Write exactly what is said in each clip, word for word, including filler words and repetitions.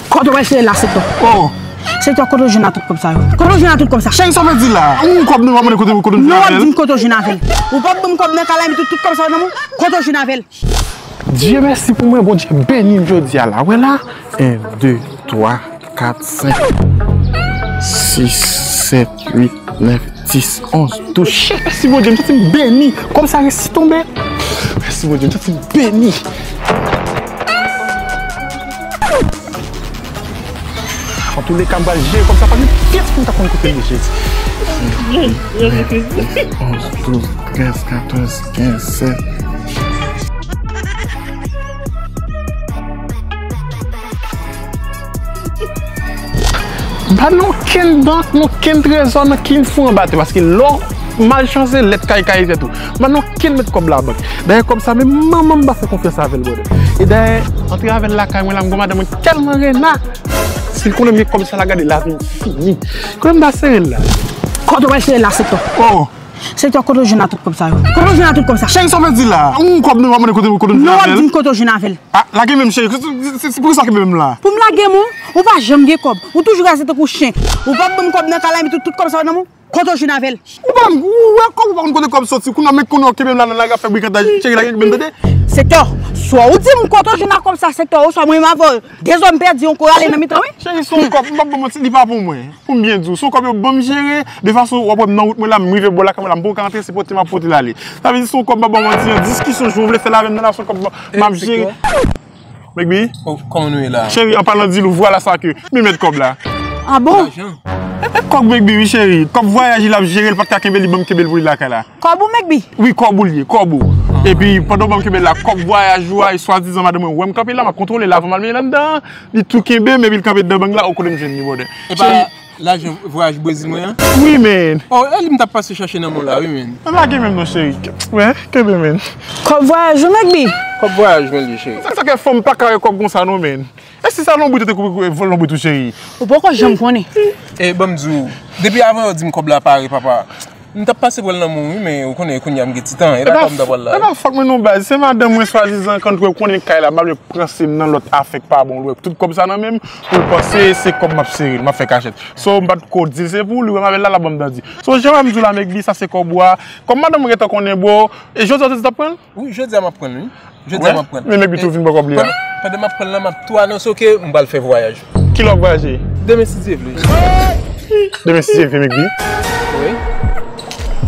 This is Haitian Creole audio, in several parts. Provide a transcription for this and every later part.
Kote w pral sere la, Sektò? Oh. Sektò, kote w jwenn a tout kòb sa yo? Kote w jwenn a tout kòb sa? Cheri, sa w vle di la? Ou kòb nou, w ap mande kote, kote m jwenn avè l? Non, w ap di m kote w jwenn avè l. Ou p ap ban m kòb nan kay la, epi tout, tout kòb sa yo nan men w? Kote w jwenn avè l? Dye mèsi pou mwen, Bondye beni m jodi a la. Wè la? En, de, twa, kat, senk, sis, sèt, uit, nèf, dis, onz, douz. Cheri, mèsi Bondye, m santi m beni. Kòb sa resi tonbe. Mèsi Bondye, m santi m beni. Antouleka, m pral jere kòb sa, pa gen pyès moun k ap konn kote l ye, Jezi. Onz, douz, trèz, katòz, kenz, sèz. M pa nan okenn bank, nan okenn trezò, nan okenn fon anba tè, paske lè w malchanse, lèt kay kaye tèt ou. M pa nan okenn mèt kòb labank. Dayè, kòb sa, menm manman m pa fè konfyans avè l, brother. E dayè, antre avè l lakay mwen la, m gon madanm mwen tèlman rena. Si l konnen m gen kòb sa la, gade lavi m fini. Kote m ta sere l la? Kote w pral sere l la, Sektò? Oh. Sektò, kote w jwenn a tout kòb sa yo? Kote w jwenn a tout kòb sa? Cheri, sa w vle di la? Ou kòb nou, w ap mande kote, kote m jwenn avè l? Non, w ap di m kote w jwenn avè l. Ah, lage men m, cheri. Se, se, se pou sa kenbe m la. Pou m lage m ou? Ou pa janm gen kòb. Ou toujou raze tankou chen. Ou p ap ban m kòb nan kay la, epi tout, tout kòb sa yo nan men w? Kote w jwenn avè l? Ou pa, ou wè kòb, ou pa konn kote kòb soti. Kounye a, men kounye a w kenbe m la nan lari ap fè brikantaj. Cheri, lage kenbe m, tande? Sektò, swa ou di m kote w jwenn a kòb sa, Sektò, oswa mwen menm avè w, de zòm pèdi, yon kouri ale nan mitan, wi. Cheri, se yon kòb, m p ap ba w manti, li pa pou mwen. Pou m byen di w, se yon kòb yo ban m jere, de fason w ap wè m nan wout mwen la, m rive bò lakay mwen la, m poko antre, se pote m ap pote l ale. Sa vle di se yon kòb m ap ba w manti an, diskisyon, jan w vle fè l avè m nan la, se yon kòb m ap jere. Megbi? Oh, kòman nou ye la? Cheri, an palan di l ou, vwala sa ke, men mèt kòb la. Ah bon? Lajan? E, e kòb Megbi, wi, cheri. Kòb vwayaj li l ap jere, l pa t ka kenbe, li ban m kenbe l pou li lakay la. Kòb ou, Megbi? Wi, kòb ou l ye, kòb ou. Epi, pandan w ban m kenbe l la, kòb vwayaj ou a, e swadizan madanm mwen wè m kanpe la, m ap kontwole l avan m al mete l anndan an, li tou kenbe m, epi l kanpe dedan bang la, o kote m jwenn li, brother. Epa, lajan vwayaj Brezil mwen an? Wi, man. Oh, e li m t ap pase chache nan men w la, wi, man. Lage men m non, cheri. Wè, kenbe, man. Kòb vwayaj ou, Megbi? Kòb vwayaj mwen li, cheri. Sa, sa k fè fanm pa ka wè kòb konsa non, man. E si sa lonbrit ou te koupe, koupe lonbrit ou, cheri? Ou poko janm konnen. E, ban m di w, depi avan yo di m kòb la pare, papa, m t ap pase pran l nan men w, wi, men ou konnen, kounye a m gen ti tan, e pa kòb m t ap pran l la. E pa fòt mwen non, baz. Se madanm mwen swadizan, kan l wè konnen kay la, m al pran se m nan lòt afè k pa bon, l wè tout kòb sa nan men m, pou l panse se kòb m ap sere, m ap fè kachèt. So, m pa t ko di l se pou li, wè m avè l la, l ap ban m dandi. So, jan wè m di w la, Megbi, sa se kòb ou a. Kòm madanm mwen gentan konnen, bro, e jodi a w te di w t ap pran l? Wi, jodi a m ap pran l, wi. Jodi a m ap pran l. Men Megbi tou vin pran kòb li a. Pandan, pandan m ap pran l la, m ap tou anonse w ke m pral fè vwayaj. Kilè w ap vwayaje? Demen, si Dye vle. Demen, si Dye vle, Megbi? Wi.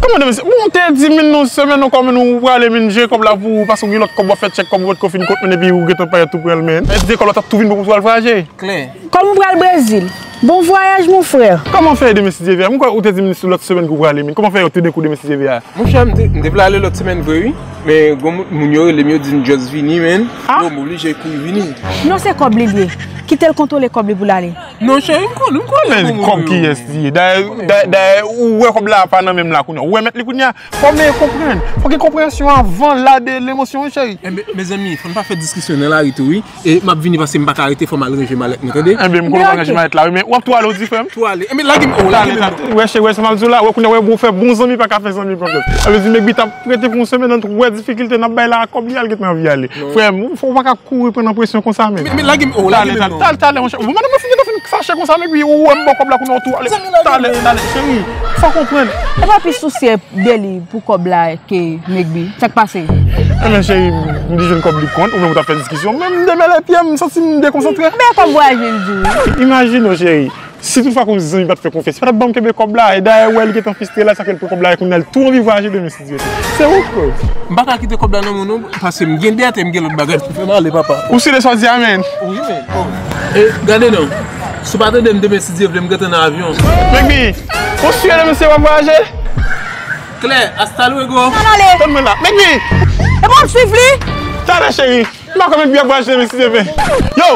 Kòman demen, si, bon, ou te di m nan semèn ankò, men ou prale, men jere kòb la pou ou, paske w gen lòt kòb w ap fè tchèk, kòb ou potko fin kont, men epi ou gentan parèt tou pran l, men. Èske kòb la t ap tou vin bon pou w al vwayaje? Klè. Kòm ou pral Brezil. Bon vwayaj, mon frè. Kòman fè demen, si Dye vle a? M kwè ou te di m sou lòt semèn ke w prale, men kòman fè yo toudenkou demen, si Dye vle a? Monchè, m te, m te vle ale lòt semèn vre, wi. Men gon moun, moun yo rele m, yo di m just vini, man. Ah? Bon, m oblije kouri vini. Non, se kòb li l ye. Kite l kontwole kòb li pou l ale. Non, cheri, m konnen, m konnen. Men kòb kiyès li ye? Dayè, dayè, dayè, ou wè kòb la pa nan men m la kounye a. Ou wè mèt li kounye a? Fò w konprann. Fò gen konpreyansyon avan la de lemosyon, wi, cheri. Enben, mezanmi, fò n pa fè diskisyon nan lari tou, wi. E m ap vini paske m pa ka rete, fò m al ranje malèt mwen, tande? Enben, m konnen w al ranje malèt la, wi, men w ap tou ale, w di, frè m? Tou ale. Enben, lage m, o, lage m. Wè, cheri, wè sa m ap di w la, wè kounye a, wè, bon, fè bon zanmi pa ka fè zanmi konfyans. Sa vle di, Megbi t ap prete pou yon semèn, nan tout wè difikilte n ap bay la, kòb li al gentan anvi ale. Frè m, ou pa ka kouri pran nan presyon konsa, men. Men, men lage m, o, lage m, non. Talè, talè, talè, monchè. Bon, madanm mwen fin gentan fin fache konsa, men epi ou wè m ba w kòb la kounye a, ou tou ale. Talè, talè, cheri. Fò w konprann. Ou pa pi sousye de li pou kòb la ke Megbi. Sa k pase? Enben, cheri, m di jwenn kòb li kont, ou menm ou t ap fè diskisyon. Men m demele pye m, m santi m dekonsantre. Men kòb vwayaje l di w. Imajine w, cheri. Si toutfwa ke yon zanmi pa t fè konfyans, li pa t ap ban m kenbe kòb la. E dayè, ou wè, li gentan fristre la, sa fè l pran kòb la, e kounye a, li tou anvi vwayaje demen, si Dye vle. Se ou k koz. M pa ka kite kòb la nan men w, non, paske m gen dèt e m gen lòt bagay pou fè m ale, papa. Ou sere swazi a, men. Wi, men. E, gade non. Si w pa tande m demen, si Dye vle, m gentan nan avyon. Megbi, ou sere demen, si w ap vwayaje? Klè, hasta luego. Tann mwen la. Megbi! E pa w ap swiv li? Talè, cheri. M pa kwè Megbi ap vwayaje demen, si Dye vle. Yo!